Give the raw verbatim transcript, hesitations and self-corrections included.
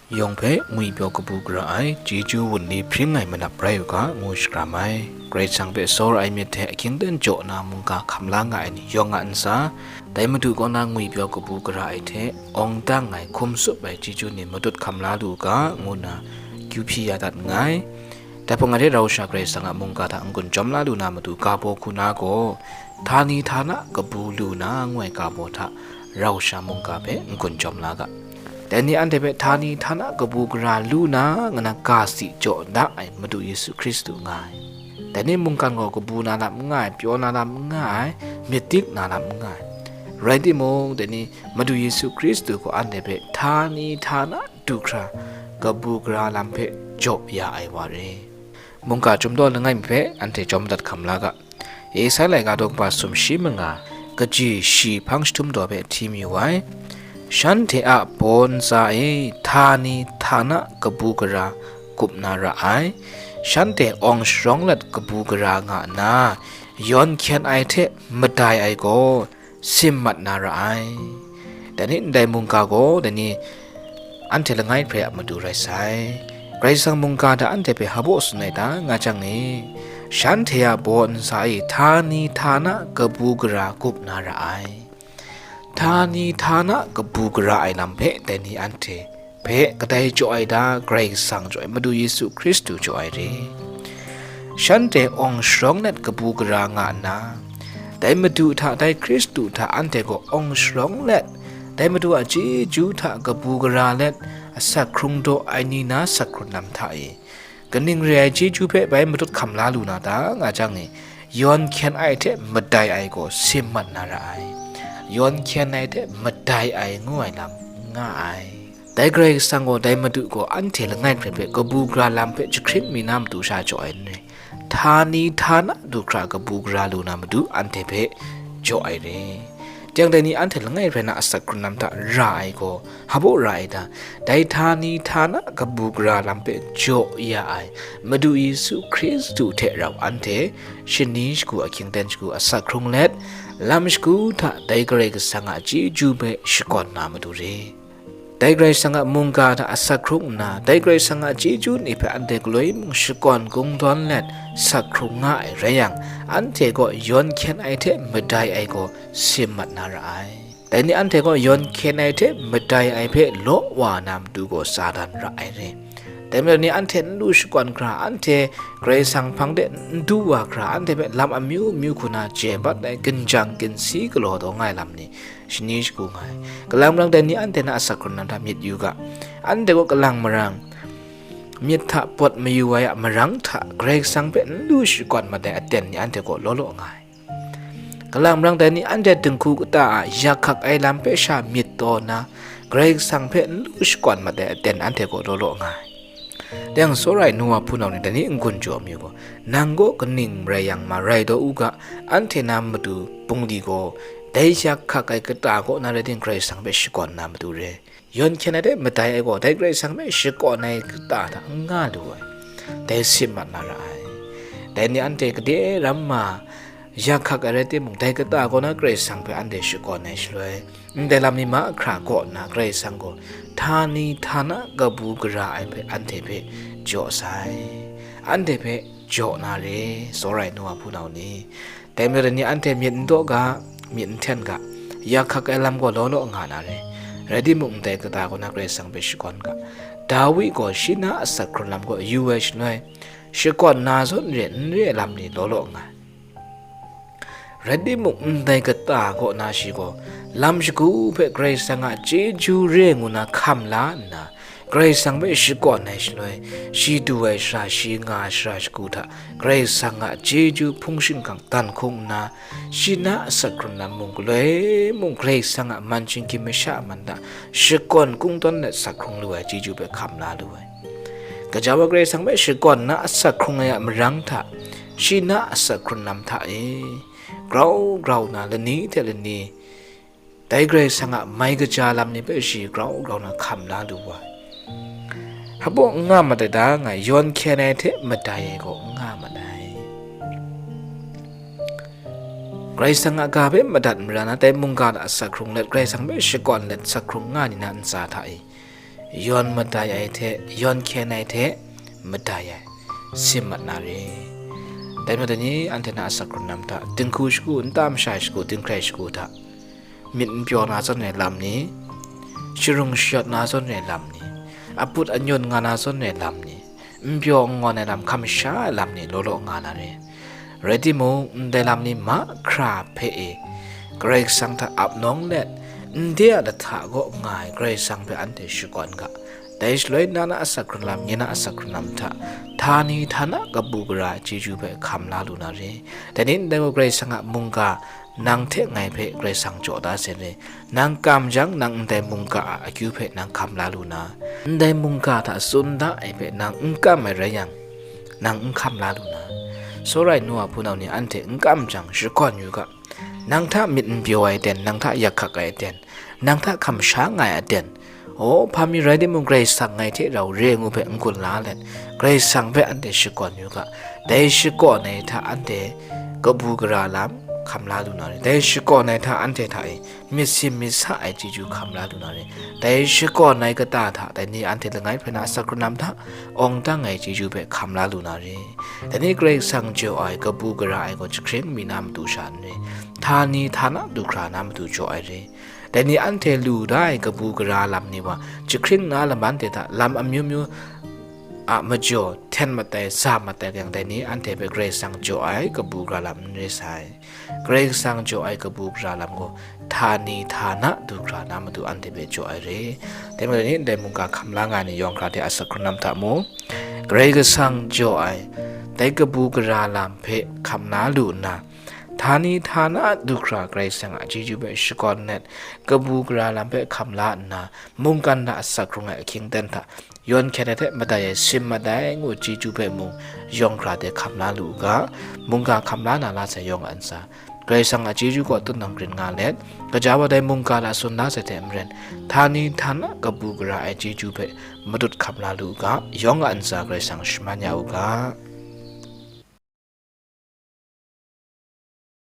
Yawng hpe ngwipyaw kabu gara ai, chyeju wunli hpring ai manap rai u ga, ngu shakram ai. Karai Kasang hpe tsawra ai myit hte ahkying ten jaw na mungga hkam la nga ai ni yawng a ntsa, dai Madu kaw na ngwipyaw kabu gara ai hte awng dang ai, hkum tsup ai chyeju ni matut hkam la lu u ga, ngu nna kyu hpyi ya dat nngai. Dai hpung ai hte rau sha Karai Kasang a mungga hta n-gun jawm la lu na matu ga baw hku na gaw, htani htana kabu lu na ngu ai ga baw hta rau sha mungga hpe n-gun jawm la ga. Dai ni anhte hpe htani htana kabu gara lu na, nga na ga si jaw da ai Madu Yesu Hkristu nga ai. Dai ni mungkan gaw kabu na lam n nga ai, pyaw na lam n nga ai, myit dik na lam n nga ai. Rai timung, dai ni Madu Yesu Hkristu gaw anhte hpe htani htana du hkra kabu gara lam hpe jaw ya ai wa re. Mungga chyum daw langai mi hpe anhte jawm dat hkam la ga. Esai laika daw kaba sumshi manga, kaji shi hpang jahtum daw hpe hti mayu ai. Shanhte a baw ntsa e htani htana kabu gara kup na ra ai. Shanhte awng sharawng let kabu gara nga nna, yawn hkyen ai hte madai ai gaw, sim mat na ra ai. Dai ni ndai mungga gaw, dai ni anhte langai hpe a matu rai sai. Karai Kasang mungga hta anhte hpe hpaw tsun ai ta nga jang e, shanhte a baw ntsa e htani htana kabu gara kup na ra ai. Htani htana kabu gara ai lam hpe dai ni anhte hpe kadai jaw ai ta, Karai Kasang jaw ai, Madu Yesu Hkristu jaw ai re. Shanhte awng sharawng let kabu gara nga nna, dai Madu hta, dai Hkristu hta anhte gaw awng sharawng let, dai Madu a chyeju hta kabu gara let, asak hkrung daw ai ni na asak hkrun lam hta e, kaning re ai chyeju hpe bai matut hkam la lu na ta nga jang e, yawn hkyen ai hte madai ai gaw sim mat na ra ai. Yawn hkyen ai hte madai ai ngu ai lam n nga ai. Dai Karai Kasang gaw dai Madu gaw anhte langai hpe hpe kabu gara lam hpe jahkring mi na matu sha jaw ai n re. Htani htana du hkra kabu gara lu na matu anhte hpe jaw ai re. Teng dai ni anhte langai hpe na asak hkrun lam hta ra ai gaw, hpaw ra ai ta, dai htani htana kabu gara lam hpe jaw ya ai Madu Yesu Hkristu hte rau anhte shani shagu, ahkying ten shagu, asak hkrung let, lam shagu hta dai Karai Kasang a chyeju hpe shakawn na matu re. Dai Karai Kasang a mungga hta asak hkrung nna, dai Karai Kasang a chyeju ni hpe anhte galoi mung shakawn kungdawn let sak hkrung nga ai rai yang, anhte gaw yawn hkyen ai hte madai ai gaw sim mat na ra ai. Dai ni anhte gaw yawn hkyen ai hte madai ai hpe law wa na matu gaw Satan ra ai re. Dai majaw ni anhte n lu shakawn hkra, anhte Karai Kasang hpang de n du wa hkra, anhte hpe lam amyu myu hku na chye bat ai, ginjang ginsi galaw taw nga ai lam ni shani shagu nga ai. Kalang marang dai ni anhte na asak hkrun lam hta myit yu ga. Anhte gaw kalang marang myit hta pawt mayu ai a marang hta Karai Kasang hpe n lu shakawn mat ai aten ni anhte gaw law law nga ai. Kalang marang dai ni anhte dinghku kata a yak hkak ai lam hpe sha myit taw nna, Karai Kasang hpe n lu shakawn mat ai aten anhte gaw law law nga ai. Dai yang tsawra ai nu wa hpunau ni dai ni n-gun jaw mi gaw, nang gaw kaning rai yang ma rai taw u ga, anhte na matu bungli gaw, dai yak hkak ai kata kaw na rai ting, Karai Kasang hpe shakawn na matu re. Yawn hkyen ai hte madai ai gaw, dai Karai Kasang hpe shakawn ai kata hta n nga lu ai, dai sim mat na ra ai. Dai ni anhte gade ram ma, yak hkak ai rai timung, dai kata kaw na Karai Kasang hpe anhte shakawn ai shaloi, ndai lam ni mahkra kaw nna Karai Kasang gaw htani htana kabu gara ai hpe anhte hpe jaw sai, anhte hpe jaw na re, tsawra ai nu wa hpunau ni. Dai majaw dai ni anhte myit n daw ga, myit n hten ga, yak hkak ai lam gaw law law nga na re. Rai timung, ndai kata kaw na Karai Kasang hpe shakawn ga. Dawi gaw shi na asak hkrun lam gaw yu ai shaloi, shakawn na zawn re n re ai lam ni law law nga ai. Rai timung, ndai kata kaw na shi gaw, lam shagu hpe Karai Kasang a chyeju re ngu na hkam la nna, Karai Kasang hpe shakawn ai shaloi, shi du ai shara, shi nga ai shara shagu hta, Karai Kasang a chyeju hpung shingkang dan hkung nna, shi na asak hkrun lam mung galoi mung Karai Kasang a man shinggyim masha a man hta shakawn kungdawn let sak hkrung lu ai chyeju hpe hkam la lu ai. Gaja wa Karai Kasang hpe shakawn na asak hkrung ai a marang hta, shi na asak hkrun lam hta e, grau grau na lani hte lani, dai Karai Kasang a mai kaja lam ni hpe shi grau grau na hkam la lu wa ai. Hpaw n nga mat ai ta nga ai, yawn hkyen ai hte madai ai gaw n nga mat ai. Karai Kasang a ga hpe madat mara na, dai mungga hta asak hkrung let, Karai Kasang hpe shakawn let sak hkrung nga ni na ntsa hta e, yawn madai ai hte, yawn hkyen ai hte madai ai, sim mat na re. Dai majaw ni anhte na asak hkrun lam hta, dinghku shagu, nta masha shagu, dinghkrai shagu hta, myit n pyaw na zawn ai lam ni, sharung shayawt na zawn ai lam ni, aput anyun nga na zawn ai lam ni, n pyaw n ngawn ai lam, hkam sha ai lam ni law law nga na re. Rai timung, ndai lam ni mahkra hpe e Karai Kasang hta ap nawng let, ndai a lahta kaw nga ai Karai Kasang hpe anhte shakawn ga. Dai shaloi na na asak hkrun lam, nye na asak hkrun lam hta, htani htana kabu gara ai chyeju hpe hkam la lu na re. Dai ni ndai gaw Karai Kasang a mungga nang hte ngai hpe Karai Kasang jaw da sai re. Nang kam jang, nang ndai mungga a akyu hpe nang hkam la lu na, ndai mungga hta tsun da ai hpe nang n kam ai rai yang, nang n hkam la lu na. Tsawra ai nu wa hpunau ni, anhte n kam jang, shakawn yu ga. Nang hta myit n pyaw ai ten, nang hta yak hkak ai ten, nang hta hkam sha nga ai aten, aw, hpa mi rai timung, Karai Kasang ngai hte rau re ngu hpe n gun la let, Karai Kasang hpe anhte shakawn yu ga. Dai shakawn ai hta anhte kabu gara lam hkam la lu na re. Dai shakawn ai hta anhte hta e myit sim myit sa ai chyeju hkam la lu na re. Dai shakawn ai kata hta, dai ni anhte langai hpe na asak hkrun lam hta awng dang ai chyeju hpe hkam la lu na re. Dai ni Karai Kasang jaw ai kabu gara ai gaw jahkring mi na matu sha n re, htani htana du hkra na matu jaw ai re. Dai ni anhte lu da ai kabu gara lam ni wa, jahkring na laman de hta lam amyu myu a majaw hten mat ai, sa mat ai yang, dai ni anhte hpe Karai Kasang jaw ai kabu gara lam n re sai. Karai Kasang jaw ai kabu gara lam gaw htani htana du hkra na matu anhte hpe jaw ai re. Dai majaw ni ndai mungga hkam la nga ai ni yawng hkra de asak hkrun lam hta mung, Karai Kasang jaw ai dai kabu gara lam hpe hkam la lu nna, htani htana du hkra Karai Kasang a chyeju hpe shakawn let, kabu gara lam hpe hkam la nna, mungkan hta asak hkrung ai ahkying ten hta, yawn hkyen ai hte madai ai, sim mat ai ngu chyeju hpe mung yawng hkra de hkam la lu u ga. Mungga hkam la na la sai yawng a ntsa, Karai Kasang a chyeju gaw tutnang grin nga let, kaja wa dai mungga hta tsun la sai hte maren, htani htana kabu gara ai chyeju hpe matut hkam la lu u ga, yawng a ntsa Karai Kasang shaman ya u ga.